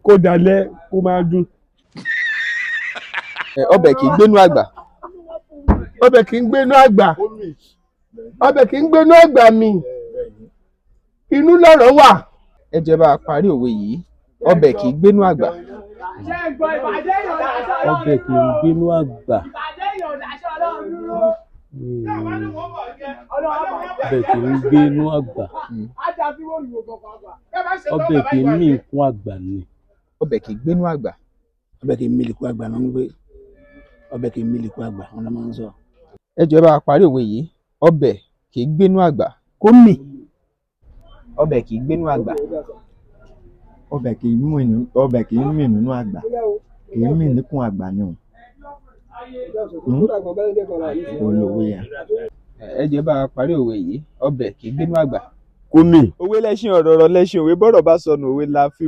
Kó dalẹ̀ kó máa dùn. Ọbẹ̀ kì í gbénú àgbà. Ọbẹ̀ kì í gbénú àgbà. Ọbẹ̀ kì í gbénú àgbà mi. Inú lọ̀rọ̀ wà. Ẹ jẹ́ bá a parí òwe yìí. Ọbẹ̀ kì í gbénú àgbà. Ọbẹ̀ kì í gbénú àgbà. Ọbẹ̀ kì í gbénú àgbà. Ọbẹ̀ kì í mì kún àgbà ni. Ọbẹ̀ kì í gbénú àgbà. Ọbẹ̀ kì í mílíkù àgbà ló ń gbé. Ọbẹ̀ kì í mílíkù àgbà wọn ló máa ń sọ. Ẹ jọ̀ọ́, ẹ bá a parí òwe yìí. Ọbẹ̀ kì í gbénú àgbà. Kó mì. Ọbẹ̀ kì í gbénú àgbà. Ọbẹ̀ kì í mì nínú àgbà, kì í mì níkùn àgbà ni o. Olówó yẹn. Ẹ jọ̀ọ́, ẹ bá a parí òwe yìí. Ọbẹ̀ kì í gbénú àgbà. Kó mì. Òwe lẹṣin ọ̀rọ̀, ọ̀rọ̀ lẹṣin òwe, bọ́rọ̀ bá sọnù, òwe la fi